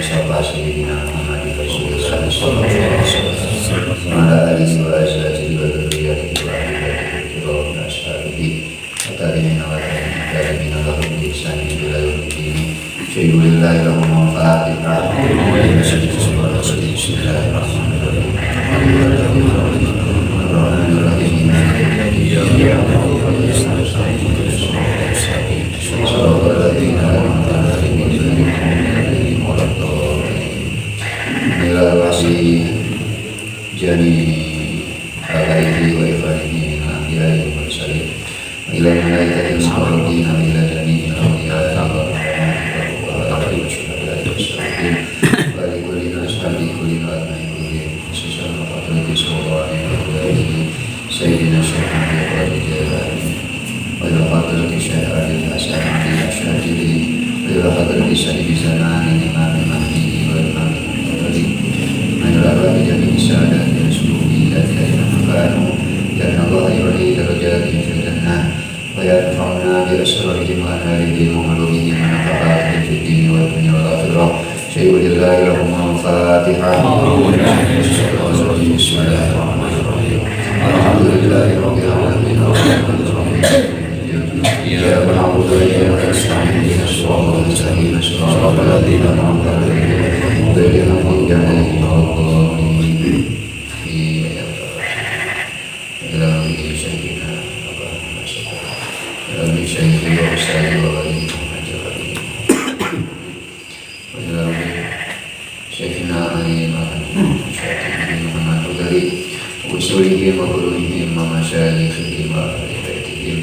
المصطفى سيدنا محمد رسول الله صلى الله عليه وسلم وعلى آله وأزواجه وذريته وأهل بيته الكرام وأصحابه وتابعين وتابعين التابعين لهم بإحسان إلى يوم الدين. شيء لله لهم الفاتحة. بسم الله الرحمن الرحيم. الرحمن الرحيم. إياك نعبد وإياك نستعين. صراط الذين أنعمت عليهم غير المغضوب عليهم ولا الضالين. إلى وحي جميع آبائه وإخوانه من الأنبياء والمرسلين وإلى الملائكة المقربين وإلى جميع الأولياء والعلماء والفقهاء والشهداء والصالحين ولكل أصحاب كل وأتباع كل خصوصا وفضلة صلى الله عليه وآله سيدنا الشيخ عبد القادر الجيلاني وإلى حضرة الشيخ أبي الحسن علي الشاذلي وإلى حضرة سيد زمان الإمام المهدي والإمام المنتظر وإلى أرواح جميع السادات السلوكيات أينما كانوا لأن الله يعلي درجاتهم في الجنة وينفعنا بأسرارهم وأنوارهم وعلومهم ونفحاتهم في الدين والدنيا والآخرة. شيء لله لهم الفاتحة. بسم الله الرحمن الرحيم. الحمد لله رب العالمين الرحمن الرحيم. إياك نعبد وإياك نستعين. اهدنا الصراط المستقيم. صراط الذين أنعمت عليهم غير المغضوب عليهم ولا الضالين. إلى شيخنا إلى شيخي وأستاذي وولي محمد الخليل وإلى شيخنا علي الشافعي محمد الغريب وأصولهم وفروعهم ومشايخهم وأهل بيتهم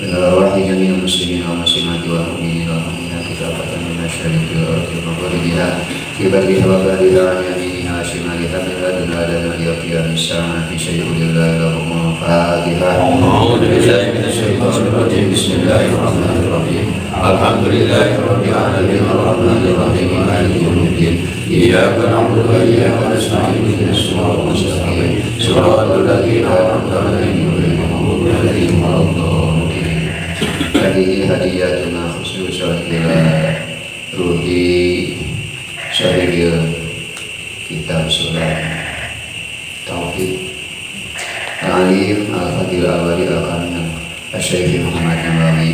وإلى أرواح جميع المسلمين والمسلمات والمؤمنين والمؤمنات كافة من مشارق الأرض ومغاربها في برها وبحرها عن يمينها وشمالها من لدن آدم إلى قيام الساعة. شيء لله لهم الفاتحة. أعوذ بالله من الشيطان الرجيم. بسم الله الرحمن الرحيم. الحمد لله رب العالمين الرحمن الرحيم مالك يوم الدين. إياك نعبد وإياك نستعين. اهدنا الصراط المستقيم. صراط الذين أنعمت عليهم غير المغضوب عليهم ولا الضالين. هذه هدياتنا خصوصا إلى روحي صاحب kitab Sulam Tauhid Al-Alim Al-Fadil Al-Wali Al-Kamil Al-Syekh Muhammad Nawawi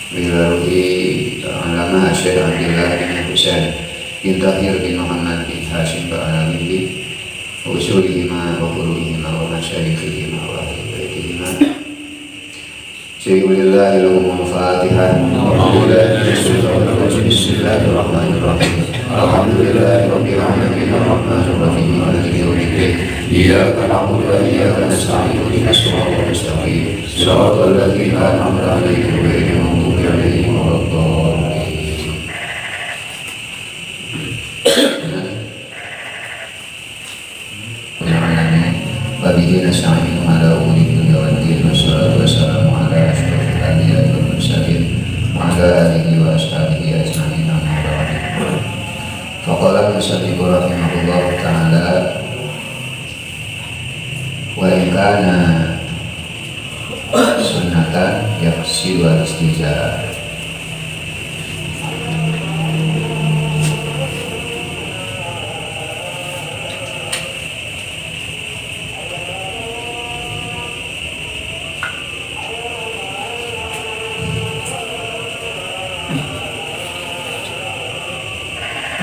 Bila ruhi Al-Alamah Syekh Abdullah bin Husain bin Tahir bin Muhammad bin Hashim Ba'alawi usulihima wa furu'ihima wa masyayikhihima wa ahli baitihima. Syai'ulillahi lahumul fatihah. Bismillahirrahmanirrahim. Alhamdulillahi rabbil alamin arrahmanir rahim maliki yaumiddin. إياك نعبد وإياك نستعين. اهدنا الصراط المستقيم. صراط الذين أنعمت عليهم غير المغضوب عليهم ولا الضالين. العالمين وبه نستعين على أمور الدنيا والدين والصلاة والسلام على أشرف الأنبياء والمرسلين وعلى آله وأصحابه أجمعين. أما بعد، فقال المصنف رحمه الله تعالى: وإن كان سنة يقصد الاستهزاء.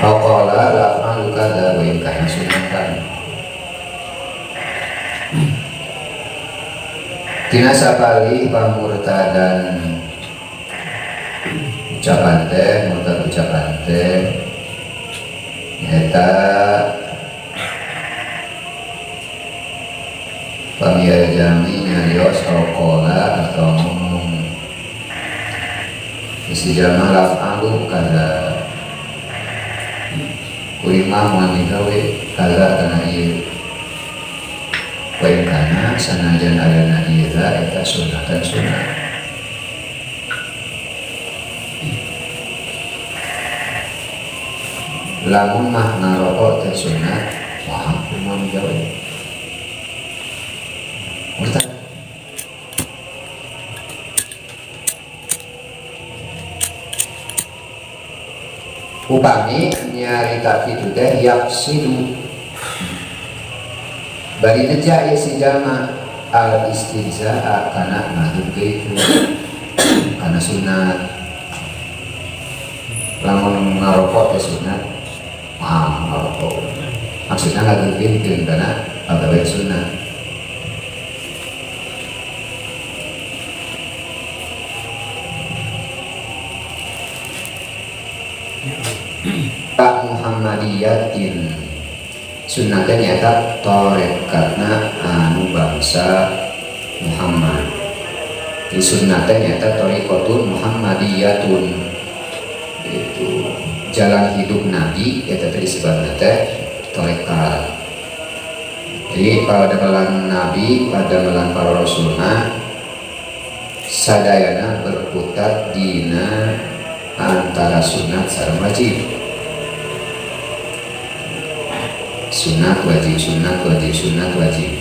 أو قال لا أفعل كذا وإن كان سنة. Tina sapali pamurtadan ucapan teh, murtad ucapan teh nyaeta pami jalmi nyarios أو قال atau ngomong isi jalma لا أفعل كذا, kuring mah moal migawe kaza kana ieu, وإن كان sanajan ayana ieu eta سنة sunah. Lamun mah ngarokok teh sunat, wah, aku moal migawe, murtad. Upami nyarita kitu teh yaqsidu bari neja ieu si jalma al istihzaa kana ngageukeun kana sunat. Lamun ngarokok teh sunat, ah ngarokok maksudna ngageukeun kana pagawean sunat. Tak Muhammadiyatin sunnatnya nyata torekatna anu bangsa Muhammad. Di sunnatnya nyata thoriqotun Muhammadiyatun, itu jalan hidup Nabi eta teh disebutna teh torekat. Jadi pada melan Nabi, pada melan para Rasulna sadayana berputar dina antara sunat sareng wajib. Sunat wajib, sunat wajib, sunat wajib.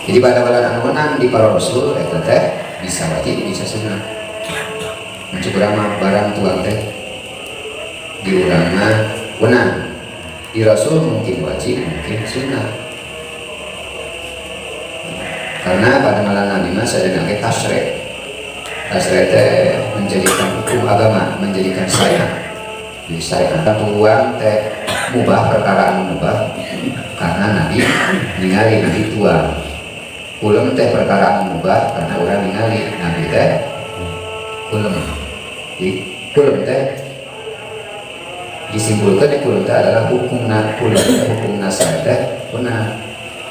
Jadi pada bulan anu menang di para rasul eta teh bisa wajib bisa sunat. Mun urang mah barang tuang teh di urang mah wenang. Di rasul mungkin wajib, mungkin sunat. Karena pada malam Nabi mah sadayana ge tasyrik. Tasyrik teh menjadikan hukum agama, menjadikan syariat. Jadi syariat tuang teh mubah, perkara anu mubah karena Nabi ningali Nabi tuang. Kulem teh perkara anu mubah karena orang ningali Nabi teh kulem. Jadi kulem teh disimpulkan ya, kulem teh adalah hukumna kulem teh hukumna syariat teh benar.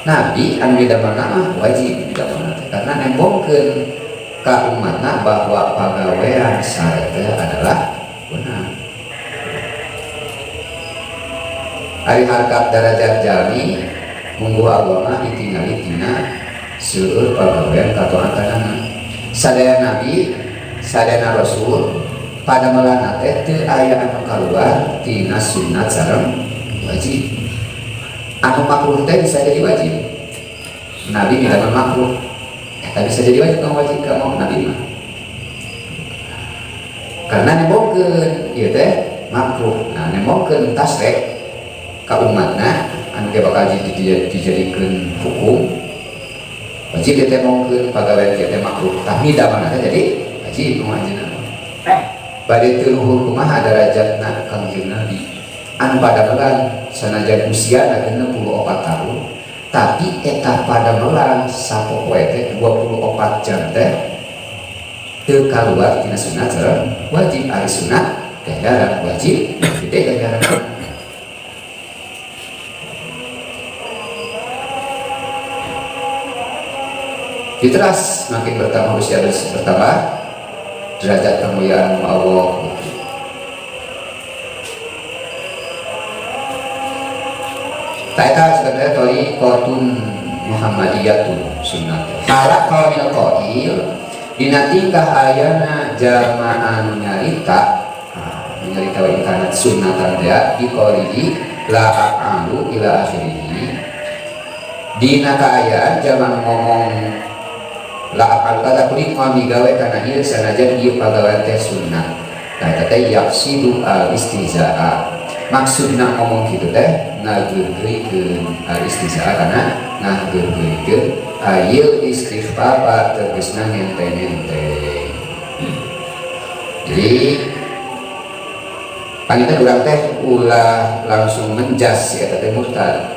Nabi anu midamelna mah wajib midamelna teh karena nembongkeun ka umatna bahwa pagawean syariat teh adalah benar. Ari harkat darajat jalmi mungguh Allah mah ditingali tina seueur pagawean katoatanana. Sadaya nabi, sadaya rasul pada melana teh teu aya anu kaluar tina sunat sareng wajib. Anu makruh teh bisa jadi wajib. Nabi midamel makruh. Eta bisa jadi wajib kang wajib ka mau nabi mah. Karena nembongkeun ieu teh makruh. Nah, nembongkeun tasrek ka umatna anu ge bakal dijadikeun hukum wajib teh mongkeun pagawean kieu teh makruh. Tah midamelna teh jadi wajib kumaha anjeunna. Bade teu luhur kumaha darajatna Kangjeng Nabi anu padamelan sanajan usiana 64 tahun tapi eta padamelan sapopoe teh 24 jam teh teu kaluar tina sunat sareng wajib. Ari sunat ganjaran wajib gede ganjaran. Diteras makin bertambah usia bertambah derajat kemuliaan Allah. Taeta sebenarnya thoriqotun Muhammadiyatun sunnah. Halak qaulil qail dina tingkah ayana jalma anu nyarita, nyarita wa inkanat sunnatan teh biqaulihi la a'alu ila akhirih. Dina kaayaan jalma ngomong la a'alu kata kuring moal migawe kana ieu sanajan ieu pagawean teh sunnah. Nah eta teh yaqsidu al istihzaa. Maksudna ngomong kitu teh ngageurgeuikeun al istihzaa kana ngageurgeuikeun ayil istighfafa tegasna ngenteng-ngenteng. Jadi panginten urang teh ulah langsung menjas si eta teh murtad.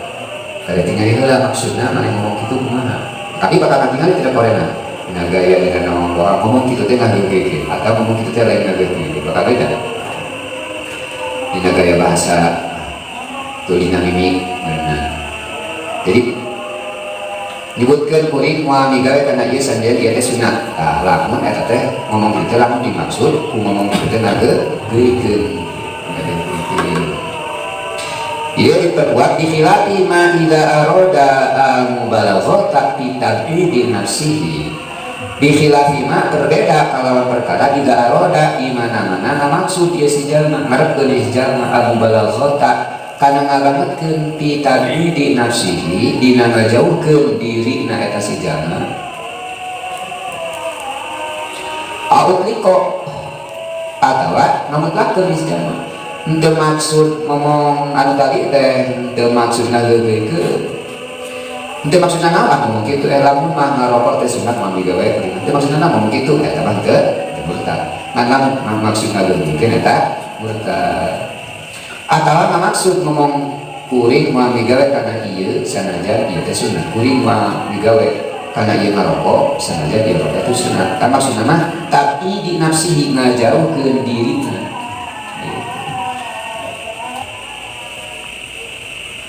Kada tingali heula maksudna maneh ngomong kitu kumaha. Tapi bakal katingali tidak korena. Dina gaya dina naon orang ngomong kitu teh ngageurgeuikeun atau ngomong kitu teh lain ngageurgeuikeun bakal beda. Dina gaya bahasa tulina mimik bener. Jadi nyebutkeun kuring moal migawe kana ieu sanajan ieu teh sunat. Tah lamun eta teh ngomong kitu teh lamun dimaksud ku ngomong kitu teh ngageurgeuikeun. Ngageurgeuikeun. Ieu diperkuat di khilafi ma idza arada al-mubalaghata fi tab'idi nafsihi. Di khilafi ma berbeda kalau perkara idza arada di mana-mana ngamaksud ieu si jalma ngarepkeun ieu si jalma al-mubalaghata kana ngabangetkeun fi tab'idi nafsihi dina ngajauhkeun dirina eta si jalma. Outliko Atawa ngamutlakeun hiji jalma. Henteu maksud ngomong anu tadi teh henteu maksud ngageugeuykeun. Henteu maksudna naon ngomong kitu lamun mah ngarokok teh sunat moal migawe. Henteu maksudna naon ngomong kitu eta mah teu murtad. Ngan lamun maksud ngageugeuykeun eta murtad. Atawa ngamaksud ngomong kuring moal migawe kana ieu sanajan ieu teh sunat. Kuring moal migawe kana ieu ngarokok sanajan ieu rokok itu sunat. Tah maksudna mah tapi di nafsihi ngajauhkeun dirina.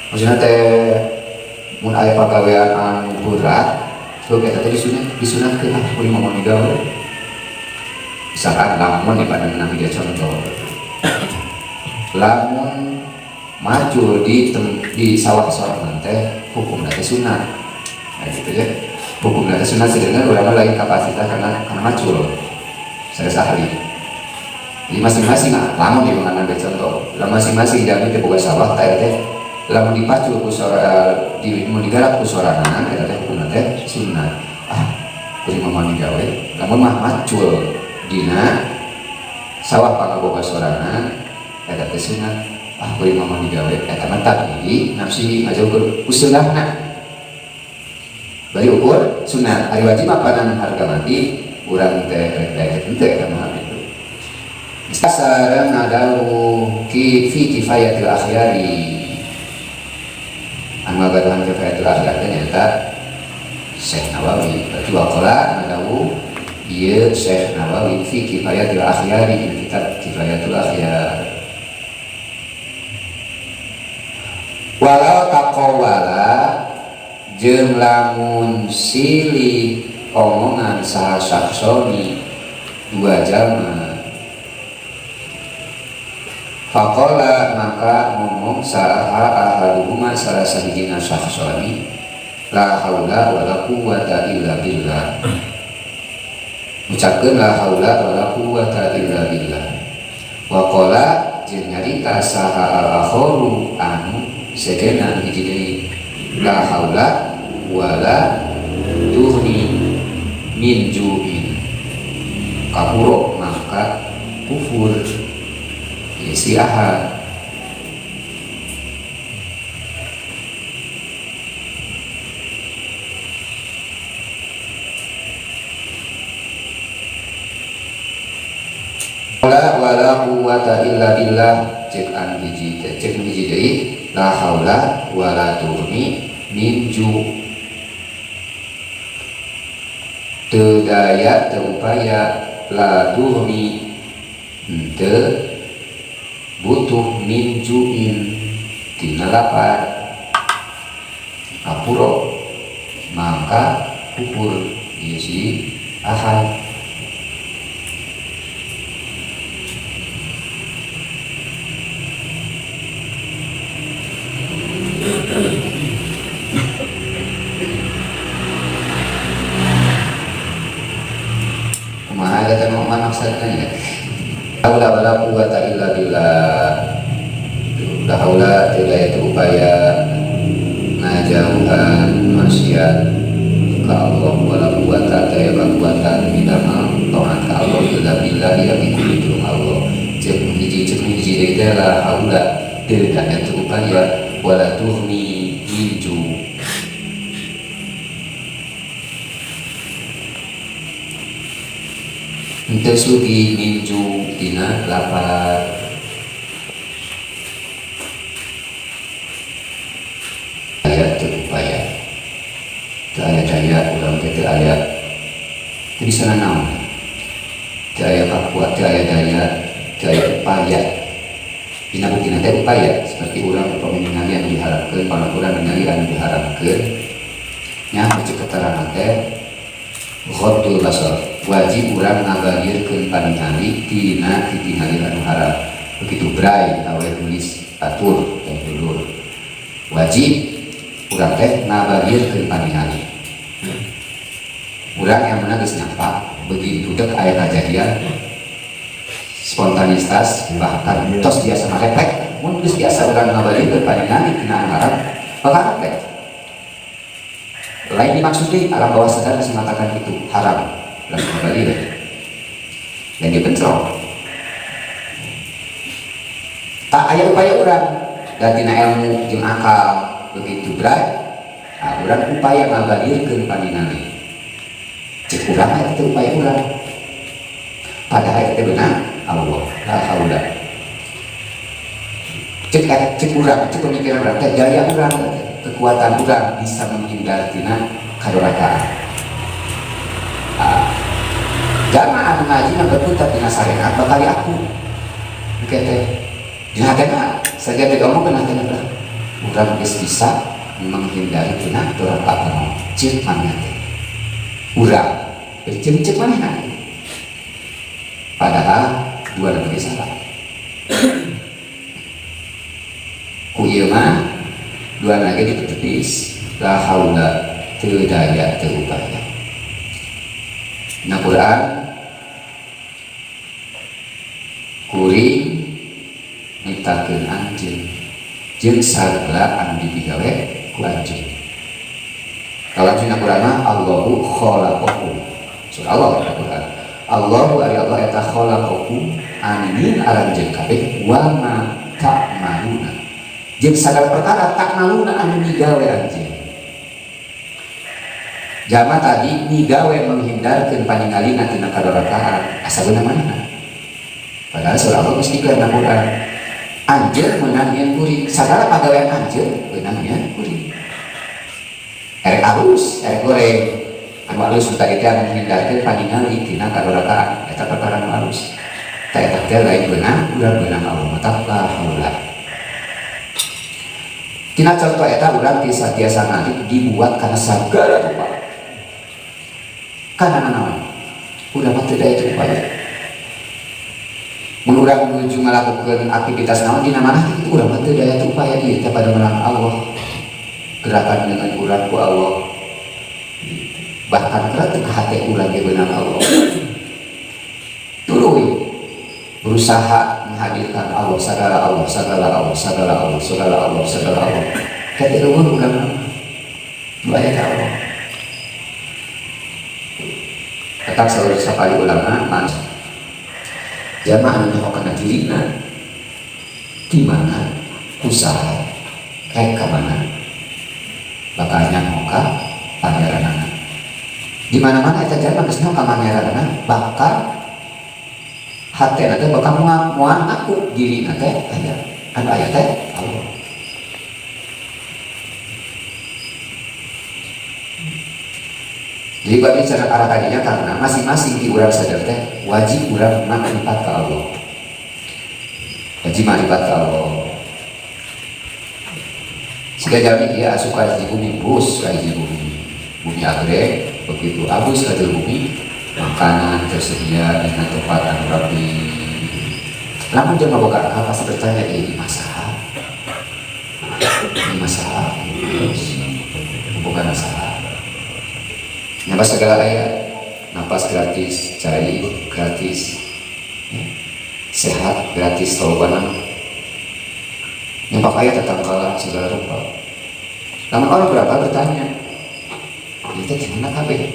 Maksudna teh mun aya pagawean anu berat, heuh eta teh disunatkeun ah kuring mah moal migawe. Misalkan lamun di pada menang dia contoh. Lamun maju di sawah sorangan teh hukumna teh sunat. Nah gitu ya. Hukumna teh sunat sedangkan urang lain kapasitas karena macul. Saya ahli. Jadi masing-masing lamun di mengambil contoh. Lamun masing-masing jami teh boga sawah teh teh lamun dipacul ku sora di mun digarap ku sorangan eta teh hukumna teh sunat. Ah, kuring mah moal migawe. Lamun mah macul dina sawah pangaboga sorangan eta teh sunat. Ah, kuring mah moal migawe eta mah tabdi nafsi ngajauhkeun usulahna. Bari ukur sunat ari wajib apa nan harga mati urang teh rek daek henteu eta mah gitu. Sareng ngadawuh ki fi kifayatil akhyari. Anu ngagaduhan kifayatil akhyar teh nyaeta Syekh Nawawi. Berarti waqala ngadawuh ieu Syekh Nawawi fi kifayatil akhyari di kitab Kifayatul Akhyar. Walau taqawala jeung lamun silih omongan saha saksoni dua jalma faqala maka ngomong saha ahaduhuma salah sahijina saksoni la haula wala quwata illa billah. Ucapkeun la haula wala quwata illa billah. Wa qala jeung nyarita saha al-akharu anu sejenna hiji deui la haula wala tuhni min ju'in. Kapuro maka kufur ya si ahad. La wala quwata illa billah cek anu hiji teh cek nu hiji deui la haula wala tuhni min ju. Teu daya teu upaya la tuhni teu butuh min juin tina lapar kapuro maka kufur ieu si ahad. Kumaha eta mah maksudna ya? Haula wala quwata illa billah. La haula teu daya teu upaya ngajauhan maksiat ka Allah wala quwata teu aya kekuatan midamel taat ka Allah illa billah ya iku ditulung Allah. Cek hiji deui teh la haula teu daya teu upaya wala tuhni min ju. Henteu sugi minju tina lapar. Aya teu upaya. Teu aya daya urang teh teu aya. Teu bisa nanaon. Teu aya kakuat, teu aya daya, teu aya upaya. Dina buktina teh upaya seperti urang upami ningali anu diharapkeun, pangna urang ningali anu diharapkeun. Nya cek keterangan teh ghaddul basar. Wajib urang ngabagirkeun paningali tina titingali anu haram. Begitu bray awe nulis atur teh dulur. Wajib urang teh ngabagirkeun paningali. Urang yang menang geus nyampak, begitu dek aya kajadian spontanitas bahkan tos biasa mah refleks. Mun geus biasa urang ngabagirkeun paningali tina anu haram, maka refleks. Lain dimaksud deui alam bawah sadar geus mengatakan itu haram. Langsung kembali deh. Dan dia bentrok. Tak aya upaya urang dan tina ilmu jeung akal begitu berat, nah, urang upaya ngabalirkeun paningali. Cek urang eta teh upaya urang. Padahal eta teh beunang Allah, la haula. Cek cek urang, cek pemikiran urang teh daya urang teh, kekuatan urang bisa menghindar tina kadorakaan. Ah, jalma anu ngaji mah berkutat dina syariat bakal aku. Engke teh dina hatena saja teh diomongkeun hatena lah. Urang geus bisa menghindari tina doraka cek manehna teh. Urang jeung cek manehna. Padahal dua lagi salah. Ku ieu mah dua lagi ditepis la haula teu daya teu upaya. Nah Quran kuring nyiptakeun anjeun jeung sagala anu dipigawe ku anjeun. Kalau dina Quran mah Allahu khalaqakum. Surah Allah dina Quran. Allahu ari Allah eta khalaqakum anu aranjeun kabeh wa ma ta'maluna. Jeung sagala perkara ta'maluna anu migawe anjeun. Jama tadi migawe menghindarkeun paningalina tina kadorakaan asa beunang manehna. Padahal surah Allah geus dikler na Quran. Anjeun meunang nyeun kuring, sagala pagawean anjeun meunang nyeun kuring. Erek alus, erek goreng. Anu alus tadi teh menghindarkeun paningali tina kadorakaan eta perkara anu alus. Ta eta teh lain beunang, urang beunang Allah mata la haula. Tina contoh eta urang tiasa tiasa ngalik dibuat karena sagala rupa. Karena naon? Urang mah teu daya teu upaya. Mun urang menuju ngalakukeun aktivitas naon dina mana kitu urang mah teu daya teu upaya ieu teh pada menang Allah. Gerakan dengan urang ku Allah. Bahkan kerat teu hate urang ge beunang Allah. Tuluy berusaha menghadirkan Allah, segala Allah, segala Allah, segala Allah, segala Allah, segala Allah. Kata eueuh urang mah. Nu aya ka Allah. Tetap selalu sakali ulama man jamaah anu nyaho kana dirina di mana usaha rek ka mana bakal nyaho ka pangeranana. Di mana-mana eta jalma geus nyaho ka pangeranana bakal hatena teh bakal moal ngaku dirina teh aya anu aya teh Allah. Jadi bagi cara arah tadinya karena masing-masing di urang sadar teh wajib urang makrifat ke Allah. Wajib makrifat ke Allah. Jika jalmi ieu asup ka hiji bumi bus ka hiji bumi. Bumi agrek begitu abus ka jero bumi makanan tersedia dengan tempat anu rapi. Lamun jelema boga akal pasti bertanya ieu di masalah. Di masalah. Bukan masalah. Napas segala aya, napas gratis, cai gratis, ya. Sehat gratis, tolobana. Nyampak aya tetangkalan segala rupa. Namun orang berapa bertanya, itu di mana kabeh?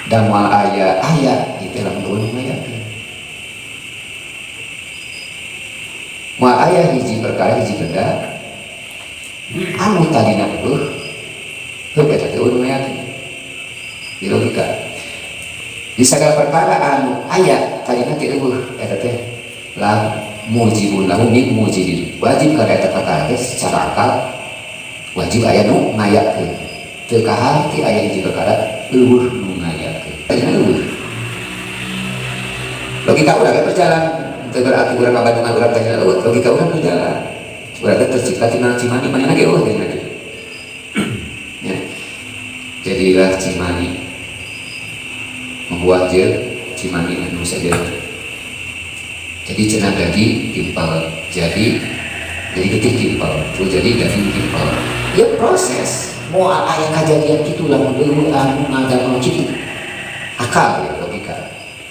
Dan moal aya, aya, itu lamun eueuh aya. Moal aya hiji perkara hiji benda, anu tadina eueuh, heuh eta teh eueuh aya. Di logika. Di segala perkara anu aya tadina teh eueuh eta teh la mujibun lahu min mujibin. Wajib kana eta perkara teh secara akal wajib aya nu ngayakeun. Teu kaharti aya hiji perkara eueuh nu ngayakeun. Tadina eueuh. Logika urang ge berjalan, teu berarti urang ngabandungan urang tadina eueuh, logika urang berjalan. Urang teh tercipta tina cimani, manehna ge eueuh dina ge. Ya. Jadilah cimani membuat je cimani anu saja. Jadi cenah daging timpal, jadi getih timpal, terus jadi daging timpal. Ya proses, moal aya kajadian kitu lamun eueuh anu ngadamel kitu. Akal ya logika.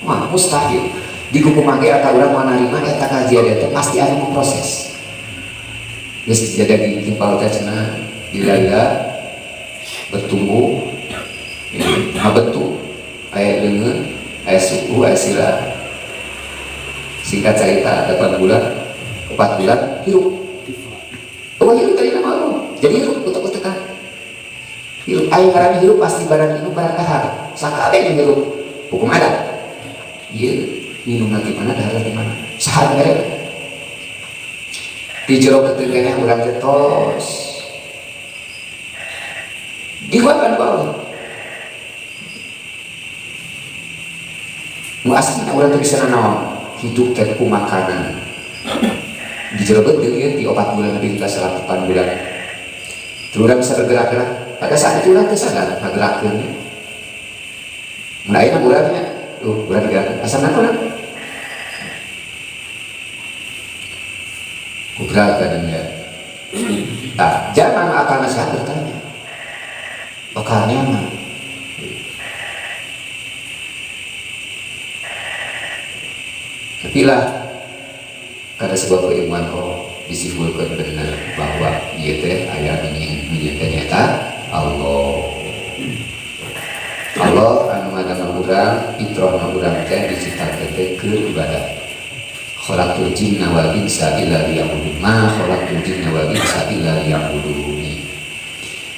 Wah, mustahil. Di kumaha ge akal urang moal narima eta kajadian teh pasti aya nu proses. Geus jadi daging timpal teh cenah lila-lila bertumbuh, ya, ngabentuk aya leungeun, aya suku, aya sirah. Singkat cerita, 8 bulan 4 bulan hirup. Oh hirup tadi nama Allah. Jadi hirup utek-utekan. Hirup aya ngaran hirup pasti barang minum barang dahar. Sakabeh hirup hukum adat. Ieu minum nanti mana dahar di mana. Saha mere. Di jero beuteung urang teh tos. Diguapan ku Allah. Nu aslina urang teh bisa nanaon hidup teh ku makanan. Di jero beuteung ieu di 4 bulan lebih ke 8 bulan. Terus urang bisa bergerak-gerak. Pada saat itu urang teh sadar ngagerakeun. Mun ayeuna urangnya, urang digerakkeun. Asalna urang kubrakan ya. Nah, jangan akal nasihat bertanya. Bakal nyaman. Tapi lah, karena sebuah keilmuan oh disimpulkan benar bahwa ieu teh aya nu nyata Allah. Allah anu ngadamel urang, fitrahna urang teh diciptakeun teh keur ibadah. Khalaqtul jinna wal insa illa liya'budun. Ma khalaqtul jinna wal insa illa liya'budun.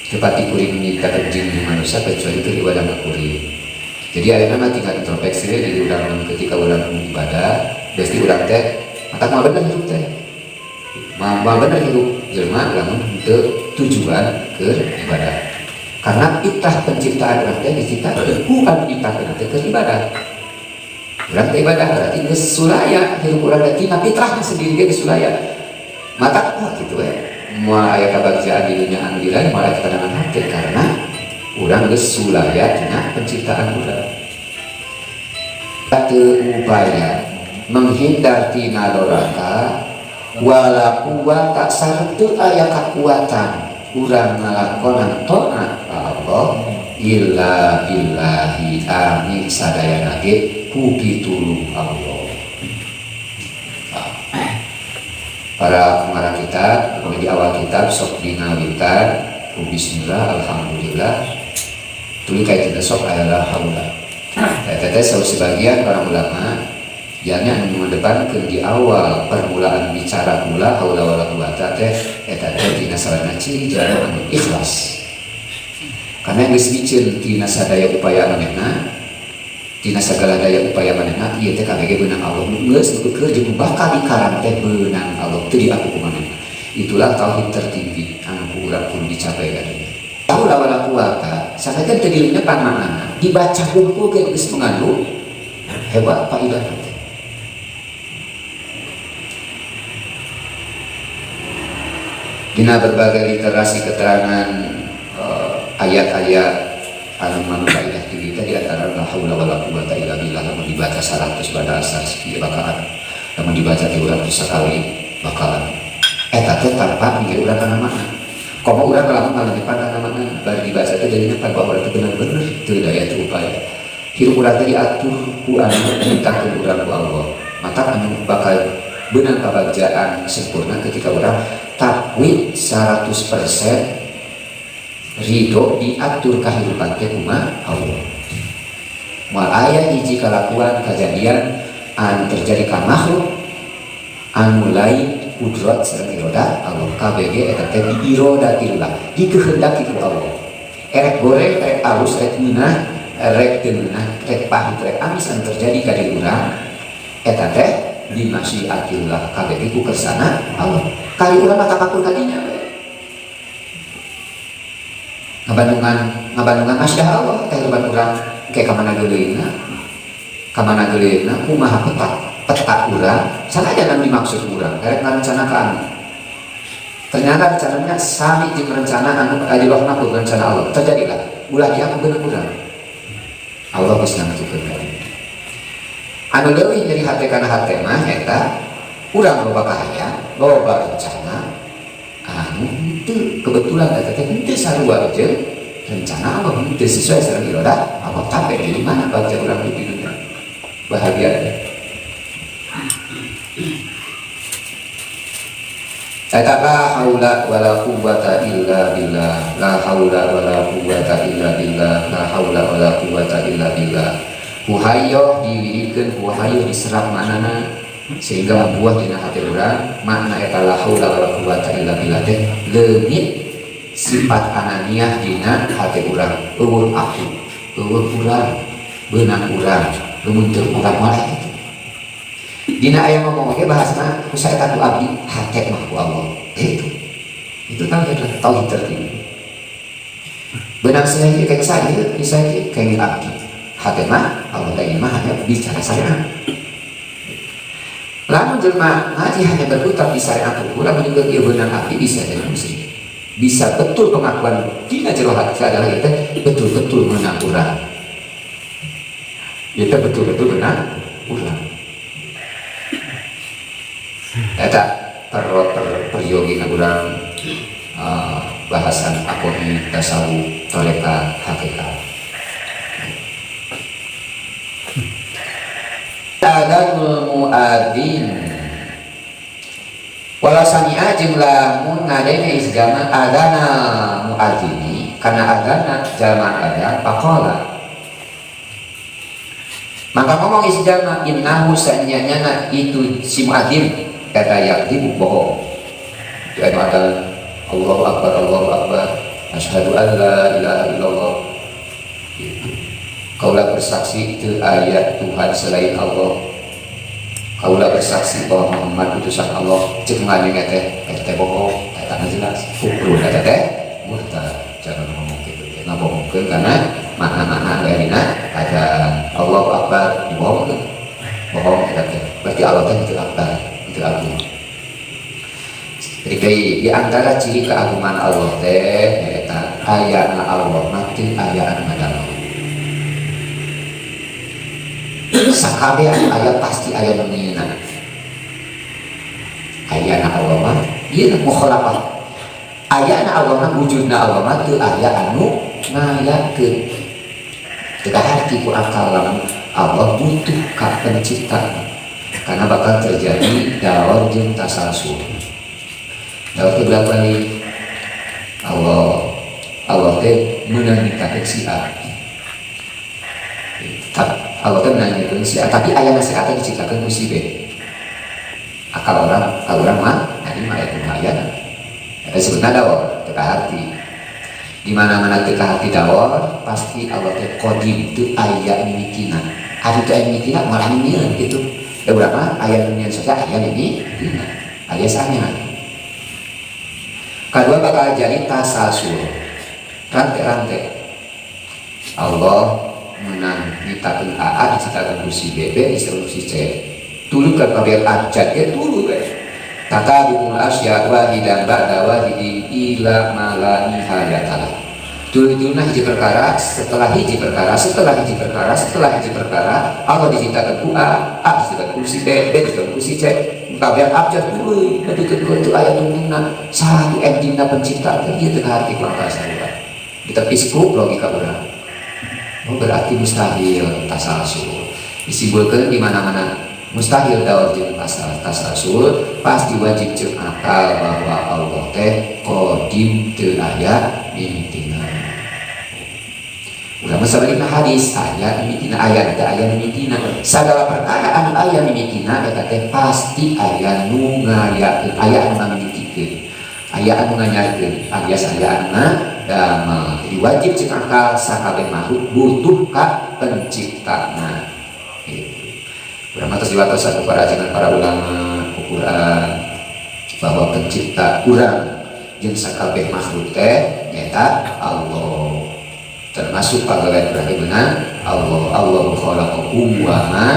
Tepati kuring menyiptakan jin dan manusia kecuali keur ibadah ka kuring. Jadi ayeuna mah tinggal introspeksi we diri urang ketika urang ibadah, berarti urang teh mata moal bener hidup teh. Moal bener hidup jelema lamun teu tujuan keur ibadah. Karena fitrah penciptaan urang teh diciptakeun ku anu nyiptakeun teh keur ibadah. Urang teh ibadah berarti geus sulaya hirup urang teh tina fitrahna sendiri ge geus sulaya. Mata oh kitu we. Moal aya kabagjaan di dunia anu diraih moal aya ketenangan hati karena urang geus sulaya tina penciptaan urang. Teu upaya menghindar tina doraka wala quwata sareng teu aya kakuatan urang ngalakonan taat ka Allah illa billahi amin sadayana ge ku pitulung Allah. Para pengarang kitab, pokoknya di awal kitab sok dingawitan ku bismillah alhamdulillah tuluy ka itu sok aya la haula. Eta teh saur sebagian para ulama jalnya anu mengedepankeun di awal permulaan bicara kula haula wala quwata teh eta teh dina sarana ciri jalma anu ikhlas. Karena geus miceun tina sadaya upaya manehna, tina sagala daya upaya manehna ieu teh kabeh beunang Allah. Geus beukeun jeung bakal dikarang teh beunang Allah teu diaku ku manehna. Itulah tauhid tertinggi anu ku urang kudu dicapai katanya. Haula wala quwata sanajan teu dilenyepan maknana, dibaca hungkul ge geus mengandung hebat faidah teh. Dina berbagai literasi keterangan ayat-ayat anu manfaedah tinggi teh di antara la haula wala quwata illa billah lamun dibaca 100 pada asar sekieu bakalan lamun dibaca 300 sakali bakalan eta teh tanpa mikir urang kana makna. Komo urang lamun ngalenyepan kana makna bari dibaca teh jadi nyepan bahwa urang teh bener-bener teu daya teu upaya. Hirup urang teh diatur ku anu nyiptakeun urang ku Allah. Mata anu bakal beunang kabagjaan sempurna ketika urang takwid 100% ridho diatur kehidupan teh kumaha Allah. Moal aya hiji kalakuan kajadian anu terjadi ka makhluk anu lain kudrat sareng iroda Allah. KBG eta teh diirodatillah, dikehendaki ku Allah. Erek goreng, erek alus, erek meunah, erek teu meunah, erek pahit, erek amis anu terjadi ka diri urang eta teh bimasyiatillah, KBG ku kersana Allah. Kali urang mah tapakur ka dinya we. Ngabandungan masya Allah kehidupan urang kayak kamana geuleuna, kamana geuleuna kumaha peta urang sanajan anu dimaksud urang erek ngarencana ka anu. Ternyata rencananya sami jeung rencana anu di bawah ku rencana Allah terjadilah ulah diaku beunang urang. Allah geus nangtukeun ka dieu. Anu leuwih nyeri hate kana hate mah eta urang loba kahayang, loba rencana anu henteu kebetulan eta teh henteu sarua jeung rencana Allah, henteu sesuai sareng iroda Allah. Capek di mana bagja urang di dunia bahagia teh. Eta la haula wala quwata illa billah, la haula wala quwata illa billah, la haula wala quwata illa billah. Ku hayo diwirikeun, ku hayo diserap manana. Sehingga membuat dina hati urang makna eta la haula wala quwata illa billah teh leungit sifat ananiah dina hati urang. Euweuh aku, euweuh urang, beunang urang, lamun teu urang malah kitu. Dina aya ngomong oge bahasna ku saeta ku abdi, hate mah ku Allah. Itu. Itu tauhid lah, tauhid tertinggi. Beunang saya kayak saya, saya kayak abdi. Hate mah Allah, da mah hanya bicara syariat. Lamun jelma ngaji hanya berputar di syariat hukum, lamun juga ieu beunang abdi bisa jadi musyrik. Bisa betul pengakuan dina jero hati adalah itu betul-betul menang urang. Itu betul-betul menang urang. Eta per per peryogi urang bahasan aqoid, tasawuf, tarekat, hakikat. Adhanul muadzin wala sami'a jeung lamun ngadenge isjama adana muadzini kana adana jalma adzan, faqala maka ngomong isjama innahu sanyanyana itu si muadzin kata yakdzibu bohong. Itu anu adzan Allahu akbar, Allahu akbar, asyhadu an la ilaha illallah gitu. Kaulah bersaksi itu ayat Tuhan selain Allah. Kaulah bersaksi bahwa Muhammad utusan Allah. Cek ngadenge teh teh bohong, eta jelas kufur eta teh, murtad. Jangan ngomong gitu teh ngabohongkeun karena makna-makna anu ada Allahu akbar dibohongkeun, bohong eta teh berarti Allah teh itu akbar, itu agung. Jadi di antara ciri keagungan Allah teh nyaeta ayana Allah mah teu aya anu ngadamel. Sakabeh anu aya pasti aya nu nyieunna. Ayana Allah mah ieu mukhalafah. Ayana Allah mah, wujudna Allah mah teu aya anu ngayakeun. Teu kaharti ku akal lamun Allah butuh ka pencipta. Karena bakal terjadi daur jeung tasalsul. Daur teh bolak-balik. Allah Allah teh meunang nyiptakeun si A. Allah teh meunang nyiptakeun si A, tapi aya si A teh diciptakeun ku si B. Akal orang, akal orang mah, nah ini mah aya kumaha ayana. Eta sebutna daur, teu kaharti. Di mana-mana teu kaharti daur, pasti Allah teh qadim, teu aya mimitina. Ari teu aya mimitina moal anu nyieun kitu. Da urang mah aya nu nyieun saja aya mimitina. Aya sanya. Kedua bakal jadi tasalsul, rantai-rantai. Allah menang nyiptakeun A, A diciptakeun ku si B, B diciptakeun ku si C. Tuluy ka kabeh abjad ge tuluy we. Tatabu'ul asya wahidan ba'da wahidin ila ma la nihayatalah. Tuluy-tuluyna hiji perkara, setelah hiji perkara, setelah hiji perkara, setelah hiji perkara, Allah diciptakeun ku A, A diciptakeun ku si B, B diciptakeun ku si C. Kabeh abjad tuluy, nepi ka itu aya tungtungna satu endingna pencipta teh ieu teu kaharti ku akal saurang. Ditepis ku logika urang. Oh, berarti mustahil tasalsul. Disimpulkeun di mana-mana mustahil daur jeung tasalsul, pasti wajib ceuk akal bahwa Allah teh qadim, teu aya mimitina. Urang mah sabalikna hadis aya mimitina, aya teh aya mimitina. Sagala perkara anu aya mimitina eta teh pasti aya nu ngayakeun, aya anu ngamimitikeun, aya anu nganyarkeun, alias aya anu ngadamel. Jadi wajib ceuk akal sakabeh makhluk butuh ka penciptana. Gitu. Urang mah tos diwatosan ku para ajengan, para ulama, ku Quran bahwa pencipta urang jeung sakabeh makhluk teh nyaeta Allah. Termasuk pagawean urang ge beunang Allah. Allahu khalaqakum wa ma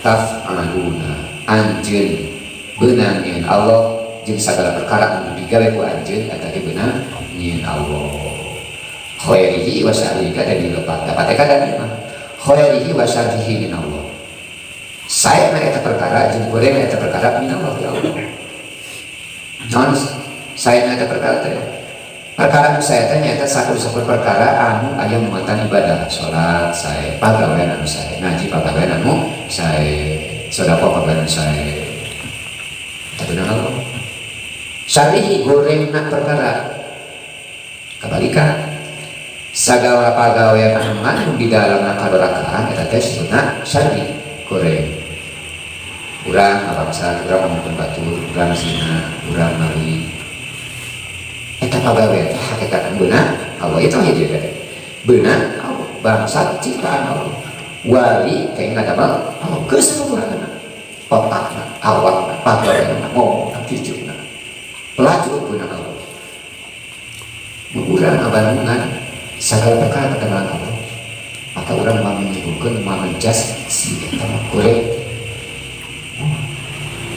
taf'aluna. Anjeun beunang nyieun Allah jeung sagala perkara anu digawe ku anjeun eta ge beunang nyieun Allah. Khairihi wa syarrihi kada dilepat. Dapat kada ieu mah. Khairihi wa syarrihi min Allah. Saena eta perkara jeung gorengna eta perkara min Allah ya Allah. Naon saena eta perkara teh? Perkara nu sae teh nyaeta sakur-sakur perkara anu aya muatan ibadah, salat sae, pagawean anu sae, ngaji pagawean anu sae, sedekah pagawean anu sae. Eta beunang Allah. Syarrihi gorengna perkara. Kabalikan sagala pagawean anu ngandung di dalamna kadorakaan eta teh sebutna syarri, goreng. Urang ngabangsa, urang ngomongkeun batur, urang zina, urang maling. Eta pagawe teh hakikat beunang Allah itu hiji teh. Beunang Allah, bangsa ciptaan Allah. Wali teh ngadamel Allah keseluruhanna. Otakna, awakna, pagaweanna, ngomongna, cicukna. Pelacur beunang Allah. Mun urang ngabandungan sagala perkara keterangan Allah, maka urang mau menyimpulkan, mau menjas si eta mah goreng.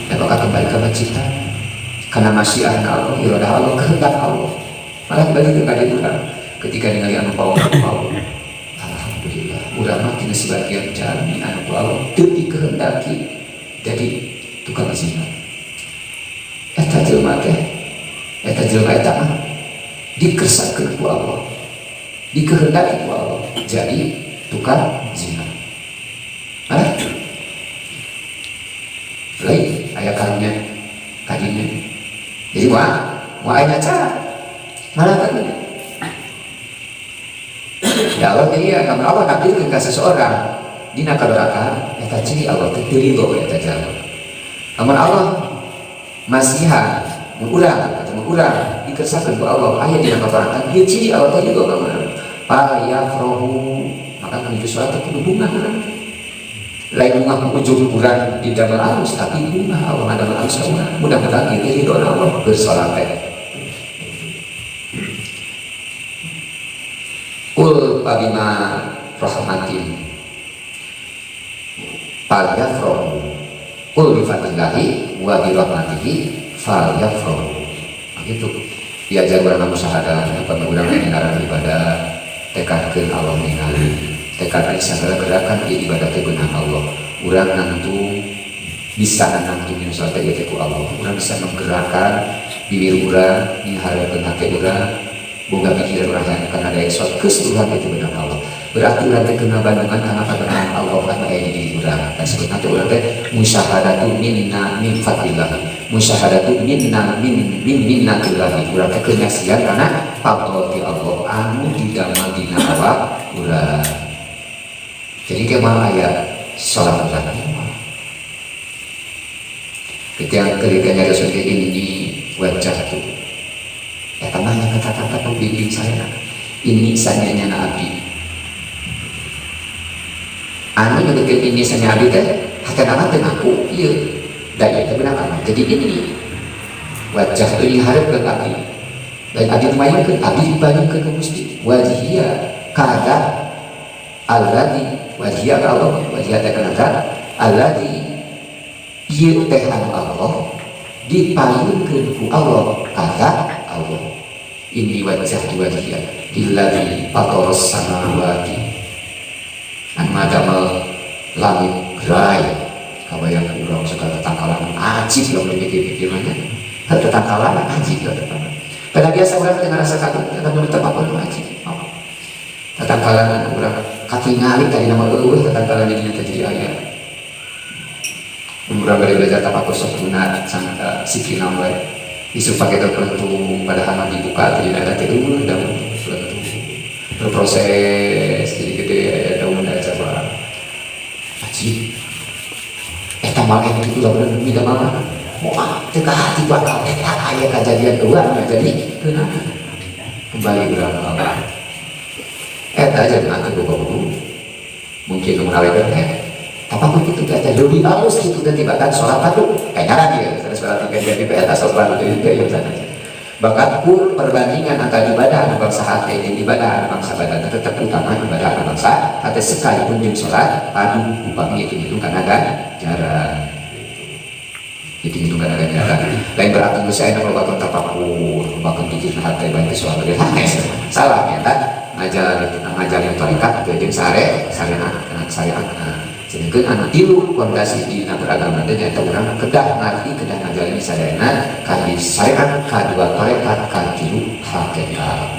Dan bakal kembali ke pencipta karena masyiah Allah, iradah Allah, kehendak Allah. Malah kembali ke kadi urang ketika ningali anu paung paung. Alhamdulillah, urang mah tina sebagian jalmi anu ku Allah teu dikehendaki jadi tukang zina. Eta jelema teh, eta jelema eta mah dikersakeun ku Allah, dikehendaki ku Allah jadi tukang zina. Hah? Lain aya karunya kadinya. Jadi wah, wah aya cara malah karunya. Ya Allah jadi ya, kalau Allah nakdirkeun ka seseorang dina kadoraka eta ciri Allah teh teu ridho eta jalma. Lamun Allah masihan mun urang atau mun urang dikersakeun ku Allah aya dina kadoraka ieu ciri Allah teh ridho ka urang. Fal yafrahu, maka menuju sholat teh kudu bungah urang. Lain bunga ujung urang di damel alus, tapi bunga Allah ngadamel alus ka urang. Mudah-mudahan ieu teh ridho Allah bersolat teh. Qul fabima rahmatin falyafrahu, qul bi fadlillahi wa bi rahmatihi falyafrahu. Nah, gitu. Diajar urang musyahadah, apa urang ngaran ibadah, tekadkeun Allah ningali, tekadkeun segala gerakan di ibadah teh beunang Allah. Urang nangtung bisa nangtung dina salat teh ku Allah. Urang bisa menggerakkan bibir urang, mengharapkeun hati urang, boga pikiran urang yang kana daya salat keseluruhan itu beunang Allah. Berarti urang teh kena bandungan kana kabenaran Allah anu aya di diri urang. Dan sebutna teh urang teh musyahadatu minna min fadlillah. Musyahadatu minna min min minnatillah. Urang teh kenyaksian kana fadl ti Allah anu didamel dina awak urang. Jadi ke mana aya salat urang? Ketika ketika Rasul ini wajah tu, eta mah yang kata-kata pembimbing saya, ini sanyanya abdi. Anu nyebutkeun ini sanya abdi teh, hatena mah teu ngaku ieu. Da ieu teh beunang amat. Jadi ini wajah tu diharapkeun abdi. Dan abdi dimayunkeun, abdi dipayunkeun ka Gusti. Wajhiya kada alladzi wajhiya ka Allah, wajhiya teh kana alladzi ieu teh anu Allah dipayunkeun ku Allah kada Allah. Ini wajah wajhiya lilladzi fataras samawati. Anu ngadamel langit gerai kabayang urang segala tetangkalan ajib lah dipikir-pikir mah nya. Tetangkalan ajib lah tetangkalan. Pada biasa urang teh ngarasa kagum eta mun tepakon ajib. Tetangkalan anu urang katingali tadi nama eueuh tetangkalan jadinya teh jadi aya. Urang bade belajar tafakur sok guna sangka sikina wae. Isu pakai tertentu padahal mah dibuka jadi ada teh eueuh daun tertentu. Berproses jadi gede aya daun aya cabang. Ajib. Eta mah aya kitu lah bener bumi mah. Moal teu kahati bakal eta aya kajadian eueuh anu jadi kunaon. Kembali urang ka Allah. Eta aja mah teu boga mungkin nu ngawekeun teh. Tafakur kitu teh teh leuwih alus kitu teh tibatan salat padu. Kayak ngaran ieu, sanes salat tiga jadi eta salat padu teh ieu sana. Bahkan pun perbandingan antara ibadah anu bangsa hate jeung ibadah anu bangsa badan tetap utama ibadah anu bangsa hate sekalipun jeung salat padu upami itu kana ganjaran. Hitung-hitung kana ganjaran. Lain berarti geus aya nu loba tafakur, loba pikir hate bae teh soal ge salah ya kan? Ngajalan tarekat teu jeung sare, syariat, syariat. Sedangkan anu tilu pondasi dina beragama teh nyaeta urang kedah ngarti kedah ngajalani sadayana kahiji syariat, kadua tarekat, katilu hakikat.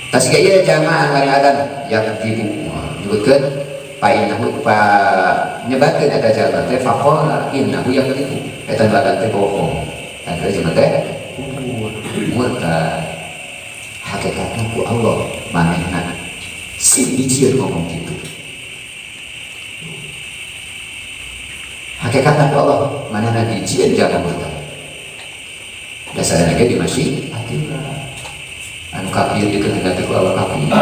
Tas ieu jamaah hari adzan yang tibu nyebutkeun fa innahu fa nyebatkeun eta jalma teh faqala innahu yakdzibu eta adzan teh bohong. Eta jelema teh murtad. Hakikatna ku Allah manehna sing dijieun ngomong kitu. Hakikatna ku Allah manehna dijieun jalma murtad. Dasarna ge di masyiatillah. Anu kafir dikehendaki ku Allah kafir.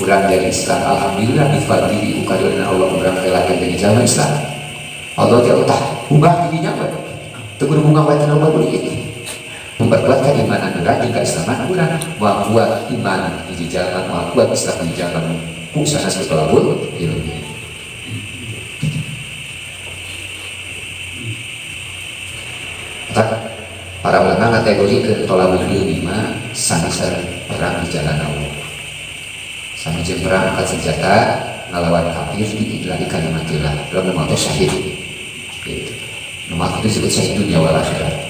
Urang jadi Islam alhamdulillah bifadlihi ukadurna Allah urang teh lahir jadi jalma Islam. Allah teh tah bunga didinya we. Teu kudu bunga wae teu loba duit. Memperkuat keimanan urang jeung keislaman urang, moal kuat iman hiji jalma, moal kuat Islam hiji jalma. Ku sanes tolabul ilmi. Tak para ulama ngategorikeun tolabul ilmi mah sami sareng perang di jalan Allah. Sami jeung perang angkat senjata ngalawan kafir di ilahi kalimatillah. Lamun maot syahid. Gitu. Nu maot itu disebut syahid dunia wal akhirat.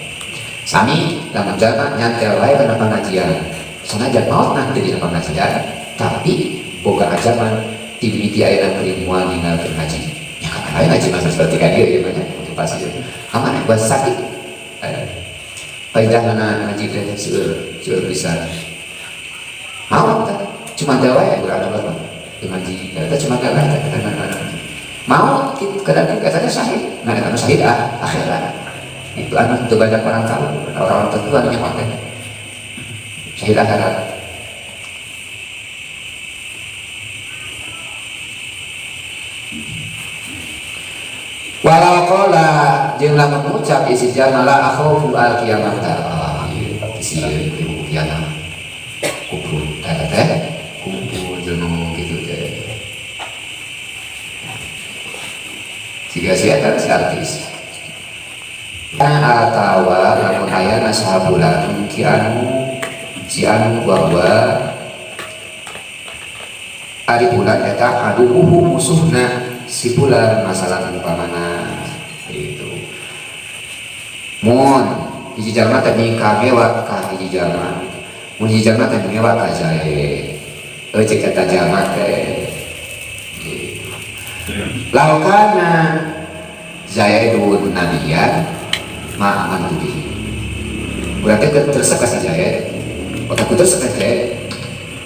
Sami lamun jalma nyantel wae kana pengajian. Sanajan maot nah teu dina pengajian, tapi boga ajaman ti mimiti ayeuna kuring moal ninggalkeun ngaji. Ya kapan wae ngaji mah seperti ka dieu ieu mah nya motivasi. Kamana buat sakit. Paidahna ngaji teh seueur, seueur pisan. Maot teh cuma dawa ya urang Allah ngaji eta cuma dawa eta kana mau kadang katanya syahid nah eta syahid akhirat itu anu teu banyak orang tahu orang-orang tertentu anu nyaho teh syahid akhirat. Walau qala jeung lamun ngucap isi jalma la akhafu al qiyamah ieu isi ieu kiamat kufur eta teh kufur jelema ngomong kitu teh siga si eta si artis atawa lamun aya sabulan ki anu si anu bahwa ari bulan eta aduhu musuhna si bulan masalah umpamana itu mun hiji jalma teh nyingka ngewa ka hiji jalma mun hiji jalma teh ngewa ka jae cek eta jalma teh gitu. Laukana Zaidun nabiyan ma amantu bihi berarti terus ka si Zaid otakku terus ka Zaid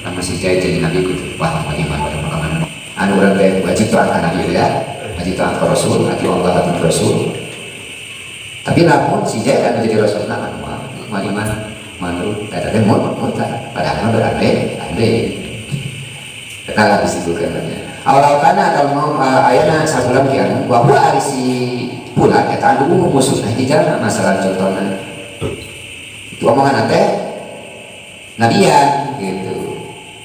nama si Zaid jadi nabi gitu wah iman pada makanan anu urang teh wajib taat ka nabi ya wajib taat ka rasul ati Allah ati rasul tapi lamun si Zaid anu jadi rasul nah anu mah iman manut eta teh murtad padahal mah berande ande eta lah disebutkan nya awal kana atau mau ayana sabulan ki anu wa huwa ari si bulan eta anu musuhna hiji jalma masalah contohna itu omongan teh nabian gitu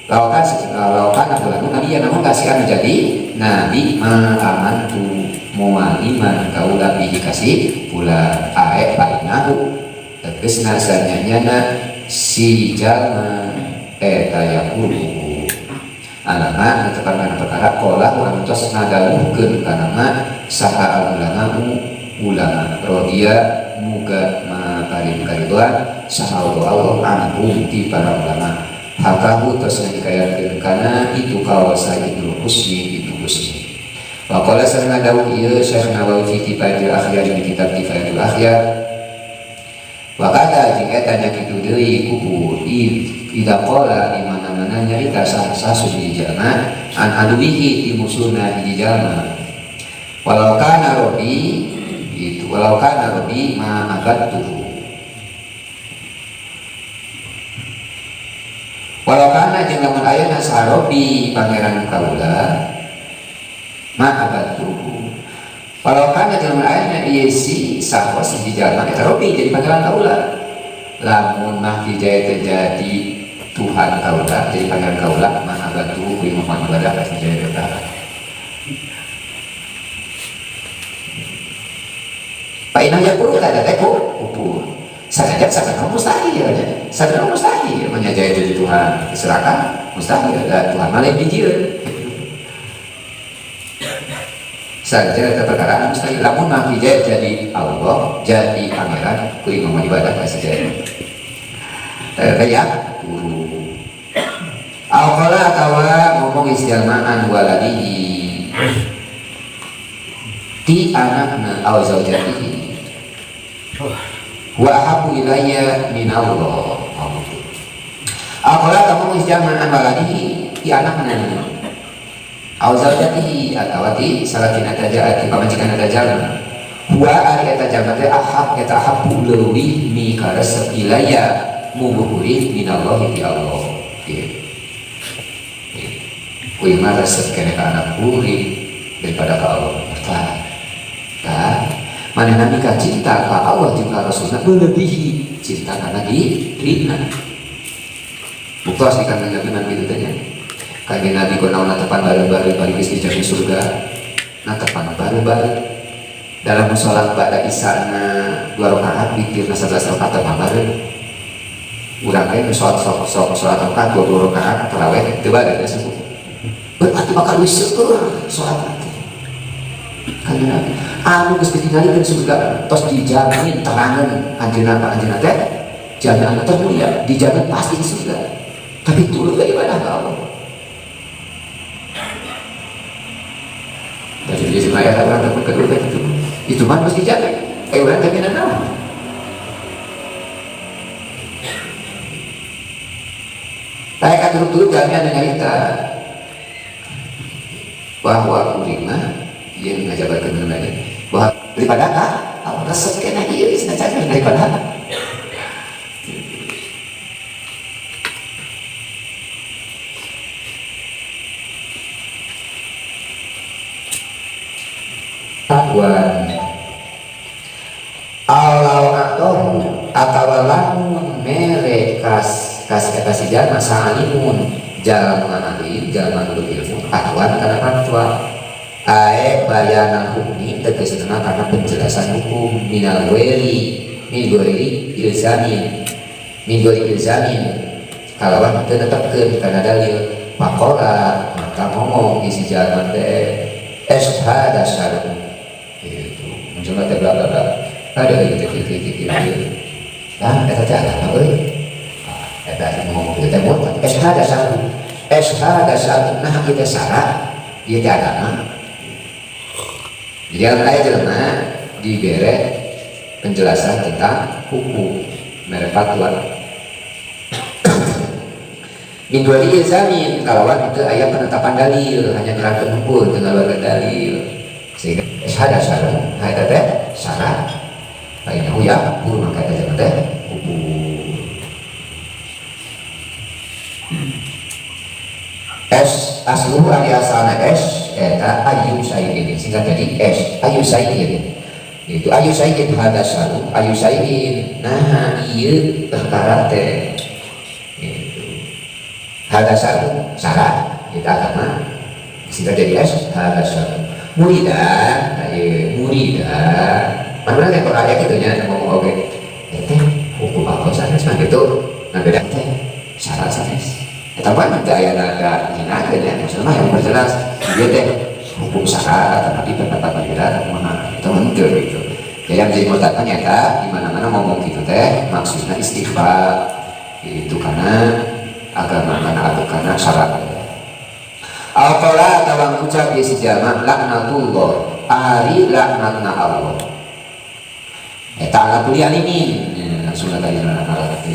lawakan lawakan atau nabi namun kasih anu jadi nabi ma amantu moal iman kaula bihi kasih pula ae painahu tegasna sanyanyana si jalma eta yaqulu alama netepan kana perkara qala anu tos ngadawuhkeun kana ma saha ulama ulama rodiya muga ma paring karidoan saha Allah anhum ti para ulama hakahu tos ngahikayakeun kana itu kawasa Ibnu Husni Ibnu Husni. Wa qala sareng dawuh ieu Syekh Nawawi fi Kifayatul Akhyar di kitab Kifayatul Akhyar. Wa qala jeung eta nya kitu deui kubur idza qala di mana-mana nyarita sah-sah hiji jalma an aduwihi ti musuhna hiji jalma. Walau kana robi itu walau kana robi ma abattuhu. Walau kana jeung lamun ayana sarobi pangeran kaula ma abatuhu. Walau kana jeung lamun ayana ieu si sahwa si jalma eta robi jadi pangeran kaula. Lamun mah hijaya teh jadi Tuhan kaula, jadi pangeran kaula ma abatuhu kuwi mah ibadah ka si jaya teh. Fa inna yaqulu kada teh kubur. Sanajan sakana mustahil ya. Sakana mustahil menyajai jadi Tuhan. Diserahkan mustahil da Tuhan mah lain dijieun. Saja eta perkara mustahil lamun mah hijaya jadi Allah, jadi pangeran kuwi mah ibadah ka sejaya. Eta ya guru. Aqala atawa ngomong isjalmaan waladihi ti anakna au zaujatihi. Wa ahabbu ilayya min Allah. Aqala ngomong jalma an waladihi ti anakna au zaujatihi atawa ti salakina eta ti pamajikan eta jalma huwa ari eta jalma teh ahab eta ahabbu leuwih mikaresep ilaya mubuhuri minallahi ti Allah gitu. Kuing mah resep kene ka anak kuring daripada ka Allah. Tah. Tah, manehna mika cinta ka Allah jeung ka Rasulna melebihi cinta kana dirina. Buktos di kanjeng Nabi mah kitu teh nya. Kanjeng Nabi kunaon tepan bareng-bareng bari geus dijamin surga. Nah tepan bareng-bareng dalam sholat ba'da isana 2 rakaat witirna 11 rakaat tepan bareng. Urang teh nu sholat sok sholat rakaat 20 rakaat tarawih teu bareng geus. Berarti bakal wis seueur sholat teh. Kanjeng Nabi anu geus ditingalikeun surga tos dijamin terangan anjeunna ka anjeunna teh jaminan termulia dijamin pasti di surga. Tapi tuluy ibadah ka Allah. Jadi dia semaya orang dapat kedua itu. Itu mah mesti dijamin. Urang jaminan naon? Saya katurut-turut jaminan nyarita bahwa kuring mah ieu ngajabarkeun nanya bahwa daripada ka Allah resep kena ieu geus ngajakeun daripada takwan alau atohu atawa lamun mere kas kas eta si jalma salimun jalma alim jalma nu ilmu fatwa kana fatwa ae bayanan hukmi tegasna karena penjelasan hukum minal weri min ghairi ilzamin min ghairi ilzamin kalawan teu netepkeun kana dalil faqala maka ngomong isi jalma teh ashhadu syar'u gitu menjelma teh bla bla bla ada gitu gitu gitu gitu nah eta teh agama euy eta ngomong kitu teh murtad ashhadu syar'u ashhadu syar'u nah ieu teh syarat ieu teh agama. Jadi dalam ayat jelema dibere penjelasan tentang hukum mere fatwa min dua ilzamin kalawan itu ayat penetapan dalil hanya nerangkeun hukum teu ngaluarkeun dalil sehingga syahada syarat nah eta teh syarat lainnya ya guru maka eta jelema teh hukum es asluhu ari asalna es eta ayu sayyidin sehingga jadi es ayu sayyidin itu ayu sayyidin hada syaru ayu sayyidin nah ieu perkara teh gitu hada syaru syarat itu agama sehingga jadi es hada syaru muridan ieu muridan mana teh kalau aya kitu nya ngomong oge teh hukum apa sanes mah gitu nah beda teh syarat sanes eta mah teu aya naga nyinakeun nya maksudna mah yang memperjelas ieu teh hukum syarat tapi pendapat beda kumaha itu mah henteu gitu. Jadi yang jadi murtad mah nyata di mana-mana ngomong gitu teh maksudna istighfar itu karena agama karena atau karena syarat. Al-qala atawa ngucap ieu si jalma laknatullah ari laknatna Allah. Eta ala kulli alimin langsung tadi laknat.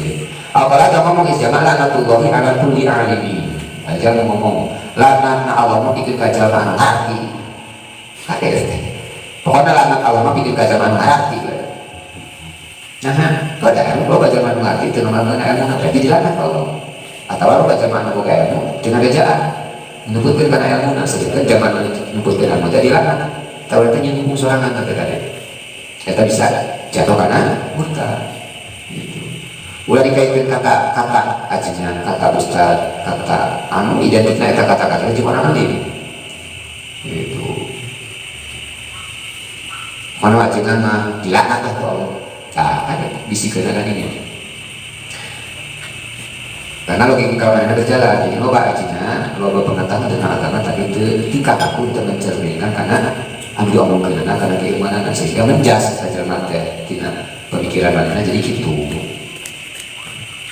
Al-qala atawa ngomong ieu si jalma laknatullahi ala kulli alimin. Aja ngomong laknatna Allah mah pikeun ka jalma anu ngarti. Kade teh. Pokona laknat Allah mah pikeun ka jalma anu ngarti. Nah, kok ada ilmu loba jalma anu ngarti teu ngamalkeun ilmu teh jadi laknat Allah. Atawa loba jalma anu boga ilmu teu ngagejaan. Nuputkeun kana ilmuna sedengkeun jalma anu nuputkeun ilmu teh dilaknat. Tawa teh nyeung sorangan teh kade. Eta bisa jatuh kana murtad. Gitu. Ulah dikaitkeun kata-kata ajengan, kata ustad, kata anu identikna eta kata-kata jeung orang alim. Gitu. Mana ajengan mah dilaknat lah ku Allah. Tah ada bisikeun kan ini. Karena logika manehna berjalan, jadi loba ajengan, loba pengetahuan tentang agama tapi teu tingkah laku teu mencerminkan karena anu diomongkeunana karena keilmuanana sehingga menjas sajelema teh tina pemikiran manehna jadi kitu.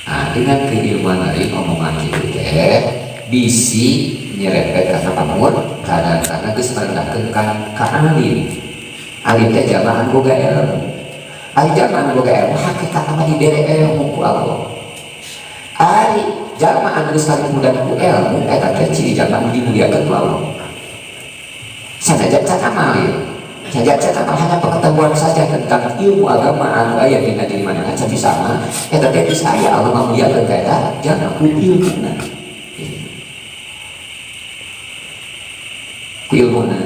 Nah, dengan keilmuan lain omongan gitu teh bisi nyerempet karena pamur karena geus merendahkeun ka alim. Alim teh jalma anu boga ilmu. Ari jalma anu boga ilmu hakikat mah dibere ilmu ku Allah. Ari Jalma anu geus kalipudan ku ilmu eta teh ciri jalma anu dimuliakeun ku Allah. Sanajan can amal ieu. Sanajan can amal hanya pengetahuan saja tentang ilmu agama anu aya dina diri manehna can bisa amal, eta teh geus aya Allah ngamuliakeun ka eta jalma ku ilmuna. Ku ilmuna.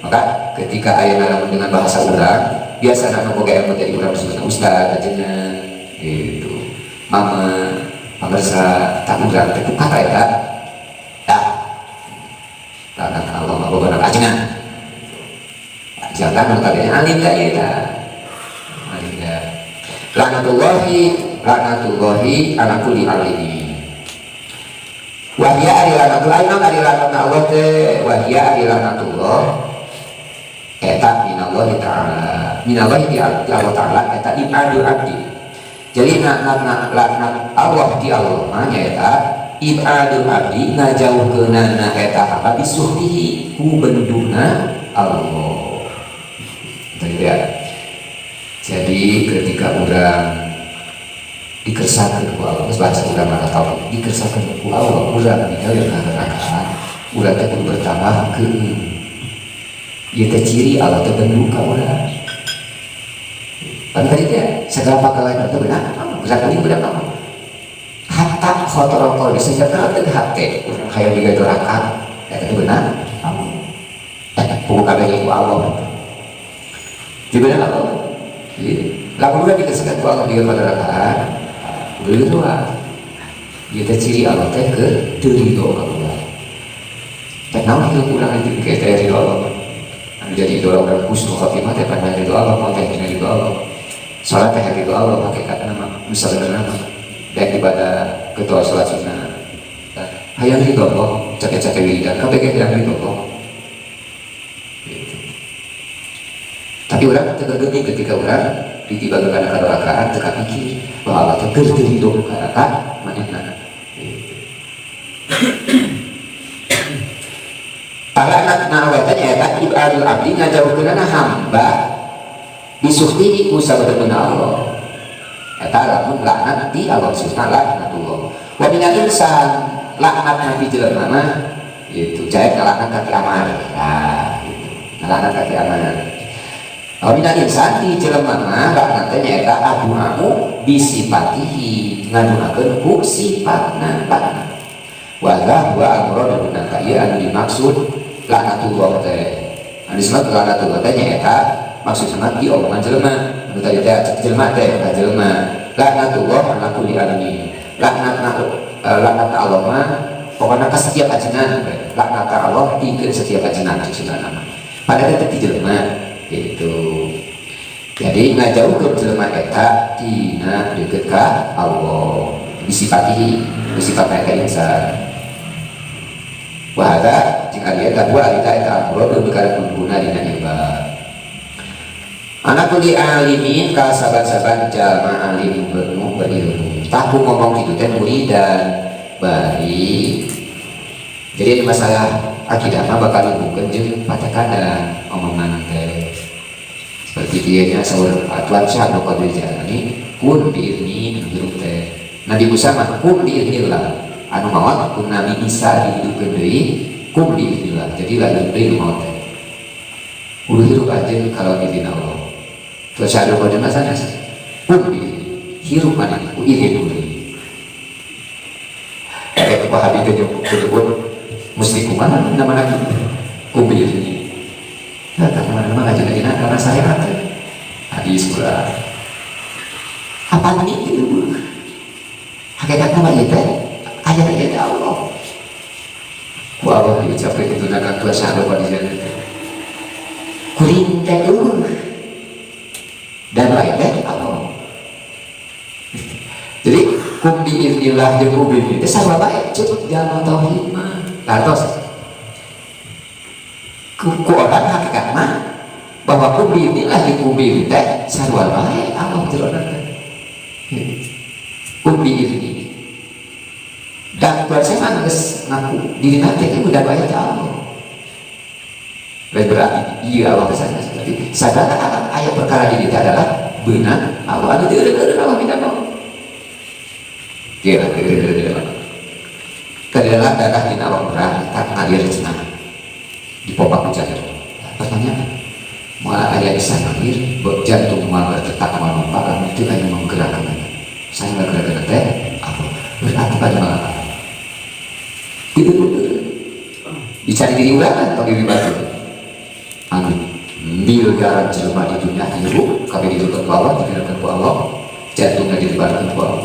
Maka ketika aya lamun dengan bahasa urang, biasa anu boga ilmu teh urang disebutna ustaz, ajengan gitu. Mama, pamirsa, tak urang teh ku kata eta. Tah. Tah Allah mah boga ajengan. Jangan notabene alim da ieu tah. Alim da. Laknatullahi, laknatullahi ala kulli alimin. Wahya ari laknatullah, naon ari laknatna Allah teh? Wahya ari laknatullah eta minallahi ta'ala. Minallahi ti Allah ta'ala eta ibadul abdi. Jadi laknat laknat Allah di Allah mah nyaeta ibadul abdi ngajauhkeunana eta hamba bisuhtihi ku benduna Allah. Gitu ya. Jadi ketika orang dikersakeun ku Allah, bahasa urang mah tahu, dikersakeun ku Allah, urang ninggalkeun neraka, urang teh kudu bertambah ke ieu teh ciri Allah teh bendu ka urang. Pan tadi teh segala pagawean teh benar, gerak ini benar apa? Hatta khotorol qalbi sehingga teh hate urang hayang digawe doraka, eta teh benar. Puguh kabeh ku Allah. Di benar Allah. Lamun urang dikesakeun ku Allah digawe doraka, beureuh. Ieu teh ciri Allah teh keur teu ridho ka urang. Teh naon hirup urang itu ke teh ridho Allah. Anu jadi idola urang husnul khatimah teh pan ridho Allah, mau teh dina ridho Allah. Salat teh ridho Allah hakikatna mah nu sabenerna mah. Daek ibadah ketua salat sunnah. Hayang ridho Allah, capek-capek wiridan kabeh ge hayang ridho Allah. Gitu. Tapi urang teu geuning ketika urang ditibakeun kana kadorakaan teu kapikir bahwa Allah teh keur teu ridho ka manehna. Gitu. Laknat na Allah teh nyaeta ibadul abdi ngajauhkeunana hamba bisuhtihi ku sabenerna Allah. Eta lamun laknat ti Allah maksudna laknatullah. Wa minal insan laknat nabi jelema mah gitu jae ngalaknat ka kiamat. Nah, gitu. Ngalaknat ka kiamat. Wa minal insan ti jelema mah laknat teh nyaeta adu'u bisifatihi ngaduakeun ku sifatna laknat. Wa hadza huwa al-murad bi ieu anu dimaksud laknatullah teh. Anu disebut laknatullah teh nyaeta maksudna ti omongan jelema. Anu tadi teh jelema teh ka jelema. Laknatullah ala kulli alimin. Laknatna laknat Allah mah pokokna ka setiap ajengan. Laknat Allah tikeun setiap ajengan maksudna mah. Padahal teh ti jelema gitu. Jadi ngajauhkeun jelema eta tina deukeut ka Allah. Disifatihi, disifat eta insan. Wa hadza jeung ari eta wa ari eta amrun perkara pengguna dina ibad. Anak kuli alimin ka saban-saban jalma alim berilmu. Tah ku ngomong kitu teh muridan bari. Jadi ini masalah akidah mah bakal dihubungkeun jeung patakana omongan teh. Seperti dia nya saur Tuan Syekh Abdul Qadir Jailani kun biizni anu hirup teh. Nabi Musa mah kun biiznillah. Anu maot ku Nabi Isa dihidupkeun deui kun biiznillah. Jadi lain deui nu maot teh. Kudu hirup anjeun kalau izin Allah. Tuan Syekh Abdul Qadir mah sanes. Kun biizni. Hirup maneh ku izin kuring. Wahabi teh nyebut mesti kumaha nama nabi kun biizni. Nah, kemana-mana ngaji-ngaji karena syariat hadis pula. Apa nih itu? Hakikatnya mah ieu teh aya teh Allah. Ku Allah diucapkeun itu na ka Tuhan Syekh Abdul Qadir teh. Kuring teh eueuh. Dan lain teh Allah. Jadi kum biiznillah jeung kum biiznillah teh sarua bae cuk jalma tauhid mah. Lantos ku orang hakikat mah bahwa kum biiznillah jeung kum biiznillah teh sarua bae Allah jerona teh. Kum biiznillah. Dan Tuhan saya mah geus ngaku diri nanti itu udah bae teh Allah. Lain berarti iya Allah teh sanes. Tapi segala ayat perkara diri teh adalah benar Allah anu teu eureun Allah minta mau. Iya, teu eureun Allah. darah dina awak urang eta ngalir cenah dipompa ku jantung. Pertanyaan, moal aya bisa ngalir, jantung moal berdetak, moal mompa lamun teu aya menggerakkan. Saya ngagerakkeun teh apa? Berarti pada malam itu dicari diri urang atau diri batur anu miliaran jelema di dunia hirup kabeh dihidupkeun ku Allah, digerakkeun ku Allah, jantungna didebarkeun ku Allah.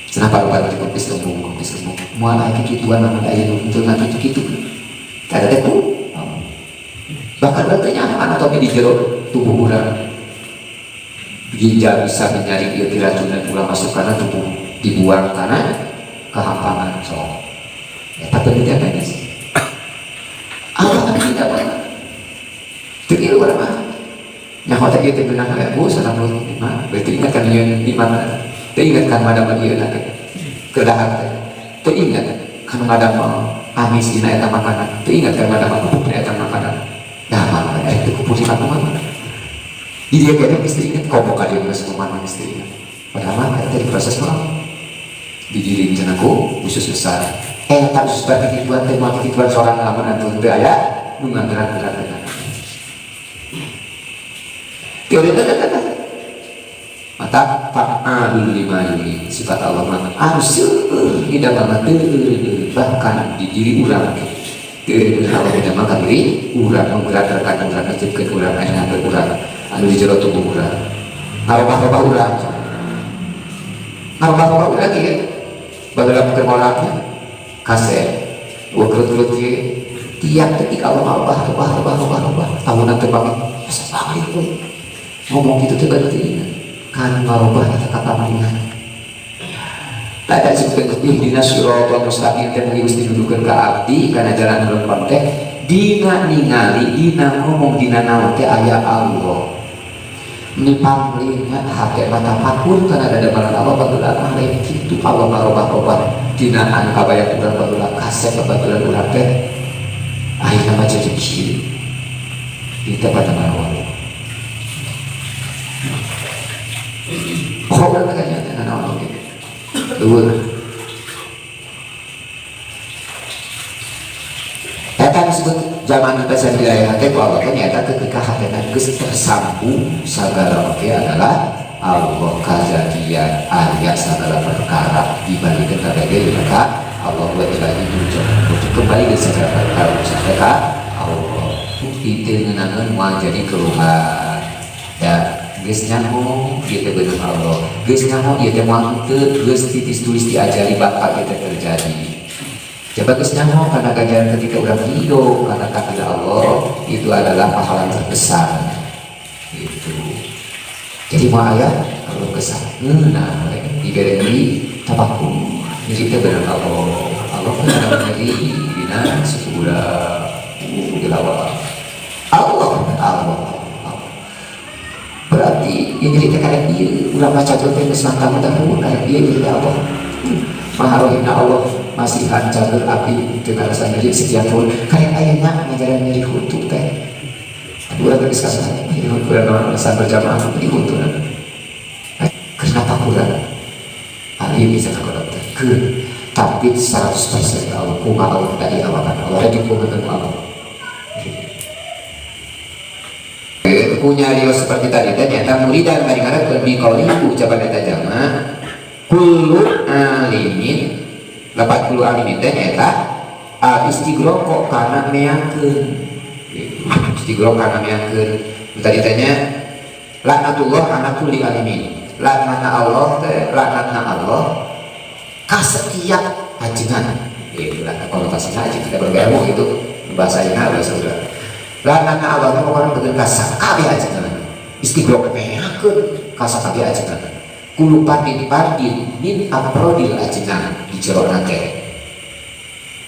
Cenah paru-paru dikempis kembung, kempis kembung. Moal aya kikituan lamun aya nu henteu kitu-kitu. Kada teh ku bahkan urang teh nyaho anatomi di jero tubuh urang. Ginjal bisa menyaring ieu keracunan ulah masuk karena tubuh dibuang karena kehampangan sok. Eta penelitian medis. Apa kan tidak apa? Teu ieu urang mah. Nyaho teh ieu teh beunang bu 95. Berarti ingat kan ieu di mana? Teu ingat kan madamel ieu na teh. Kedahar teh. Teu ingat kan ngadamel amis dina eta makanan. Teu ingat kan ngadamel pupuk dina eta makanan. Dah mah eta teu kumpul di mana. Di dia kayaknya mesti ingat komo ka dia geus kumaha mesti ingat. Padahal mah eta diproses mah digiring cenah ku usus besar. Eta usus besar kikituan teh moal kikituan sorangan lamun anu teu aya nu ngagerak-gerak. Teori teh teh mata fa'alul lima yurid, sifat Allah mah anu seueur didamel teu bahkan di diri urang teu Allah didamel ka diri urang, menggerak-gerakan urang, ngecipkeun urang, aya ngatur urang anu di jero tubuh urang, ngarobah-robah urang, ngarobah-robah urang ieu baheula keur ngolahnya kasep kerut-kerut ieu tiap detik Allah ngarobah, robah, robah, robah, robah. Tahunan teu pamit asa banget we ngomong gitu teh baru teu ingat kan ngarobah eta kapamalihan. Tak ada disebutkan ihdina shiratal mustaqim teh mugi geus didudukeun ka abdi kana jalan lempang teh dina ningali, dina ngomong, dina naon teh aya Allah. Ni panglima hate mata pakur kana dadamelan Allah baheula mah lain kitu. Allah ngarobah-robah dina anu kabayang urang baheula, kasep babaturan urang teh akhirna mah jadi kieu di tempat Allah. Pokoknya makanya ada naon oge. Luhur. Eta disebut zaman pesan wilayah teh ku Allah teh nyaeta ketika hatena geus tersambung sagala oge adalah Allah, kajadian aya segala perkara dibalikan ka diri maka Allah wa ilahi turja'un, kembali ke segala perkara urusan teh ka Allah. Bukti teu ngeunaheun moal jadi keluhan ya. Geus nyaho ieu teh beunang Allah, geus nyaho ieu teh moal henteu, geus titis tulis diajari bakal ieu teh terjadi. Coba geus nyaho karena ganjaran ketika urang ridho karena takdir Allah itu adalah pahala terbesar gitu. Jadi mau aya kalau kesah nah dibere nyeri tapakur nyeri teh beunang Allah. Allah kan nyeri dina suku urang dilawan Allah, Allah. Berarti yang jadi teh karek ieu urang maca teh geus mantap mantap karek ieu jadi Allah maha rohimna. Allah masihan cager abdi teu ngarasa nyeri sekian tahun karek ayeuna ngajaran nyeri huntu teh. Urang geus kasar nyeri huntu, urang alasan berjamaah nyeri huntu. Kenapa kurang ahli bisa ke dokter ke tapi 100% Allah kumaha Allah dari awakan Allah dikumpulkan Allah punya rio seperti tadi teh nyata muridan bari ngarepkeun bi qauli ucapan eta jama kullu alimin. Lapat kullu alimin teh nyaeta al istigroko kana meangkeun gitu. Istigrok kana meangkeun tadi tanya laknatullah ala kulli alimin, laknatna Allah teh laknatna Allah ka setiap ajengan gitu lah konotasinya. Ajengan kita berilmu gitu bahasa ajengan bahasa udah laknatna Allah teh pokoknya betul ka sakabeh ajengan istigrok meangkeun ka sakabeh ajengan kullu fardin fardin min afrodil ajengan di jero teh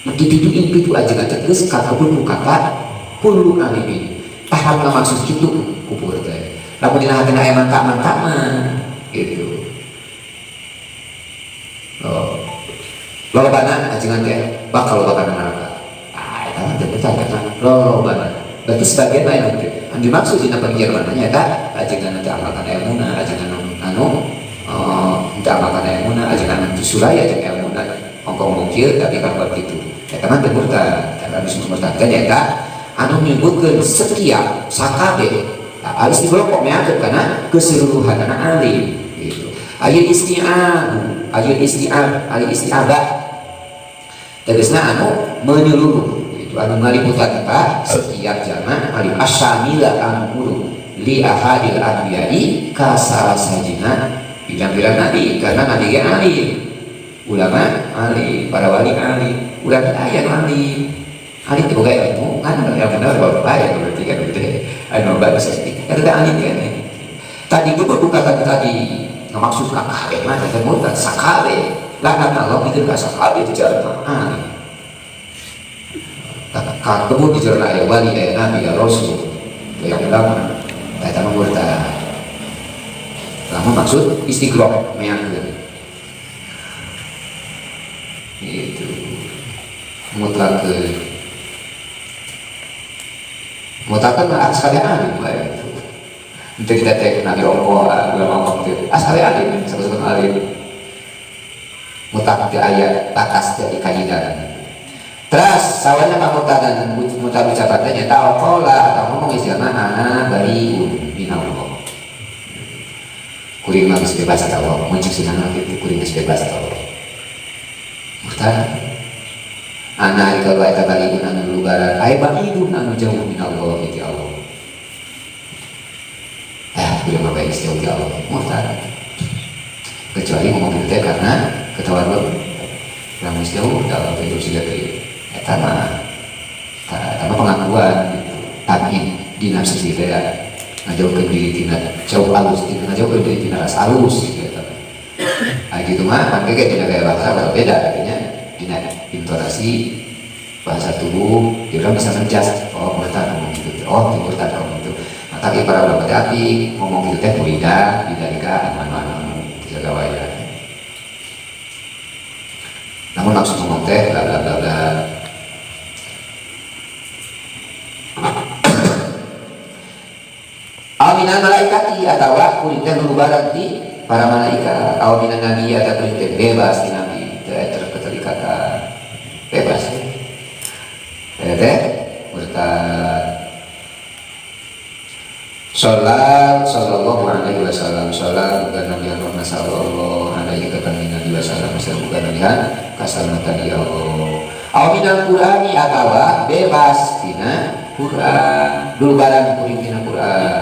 ditujuin itu ajengan teh geus kakebut ku kata kullu alimin. Tah lamun maksud kitu kupur teh lamun dina hatina aya mangka-mangka mah gitu. Oh, lolobana ajengan teh bakal lolobana neraka. Ah, eta mah teu betah lolobana berarti sebagian lain teh anu dimaksud dina pengijaran nya eta ajengan teh amalkan ilmuna, ajengan anu teu amalkan ilmuna, ajengan anu sulaya jeung ilmuna. Ongkoh Ngomong kieu tapi kan buat kitu. Eta mah teu murtad. Eta disebut murtad teh nyaeta anu nyebutkeun setiap sakabeh. Nah, al-istighraq meakeun kana keseluruhan alim gitu. Ayat isti'ab, ayat isti'ab, ayat isti'abah. Tegasna anu menyeluruh gitu, anu ngaliputan ka setiap jalma alim asyamila anu muru li ahadil anbiya'i ka salah sajina pirang-pirang nabi, karena nabi ge alim, ulama alim, para wali alim, urang aya nu alim. Alim teh boga ilmu kan, yang benar baru bae berarti kan gitu. Anu bae bisa eta teh alim kan. Tadi itu bukan tadi ngamaksud ka kabeh mah eta murtad sakabeh. Laknat Allah itu ka sakabeh itu jalma alim. Ketemu di jalan aya wali, aya nabi, aya rasul, aya ulama, eta mah murtad. Lamun maksud istighraq meangkeun. Gitu. Mutlak mutlak mah asal alim bae gitu. Untuk kita teh nabi ongko, ulama ongko teh asal alim, sebut alim. Mutlak teh aya batas teh kaidah. Terus sawalna pamurtadan murtad ucapan teh nyaeta qala atau ngomong istilahna ana bariun minallah. Kuring mah geus bebas ka Allah, mun cek sunah kitu kuring geus bebas ka Allah. Murtad. Ana ari kalau eta bariun anu lubaran, aya baidun anu jauh minallah ti Allah. Kuring mah geus jauh ti Allah. Murtad. Kecuali ngomong gitu teh karena ketawaduan. Urang geus jauh da Allah teh jauh siga kieu. Eta mah eta mah pengakuan gitu. Tamin dina sisi teh ngajauhkeun diri tina jauh alus, tina ngajauhkeun diri tina rasa alus gitu eta. Nah gitu mah pan ge dina gaya bahasa bakal beda artinya dina intonasi bahasa tubuh dia orang bisa menjas, oh murtad ngomong gitu, oh murtad ngomong gitu. Nah, tapi para ulama teh api ngomong gitu teh murida bidalika anu anu anu jaga waya. Namun maksud ngomong teh bla bla bla bla. Aw minal malaikati atawa kuring teh lulubaran ti para malaikat, aw minan nabi atau kuring teh bebas ti nabi, teu keterikatan, bebas. Teh teh murtad. Salat sallallahu alaihi wasallam, salat bukan nabi Allah sallallahu alaihi wasallam wasallam bukan nabi kasalamatan ya Allah. Aw minal Qur'ani atawa bebas tina Quran, dulubaran kuring tina Quran.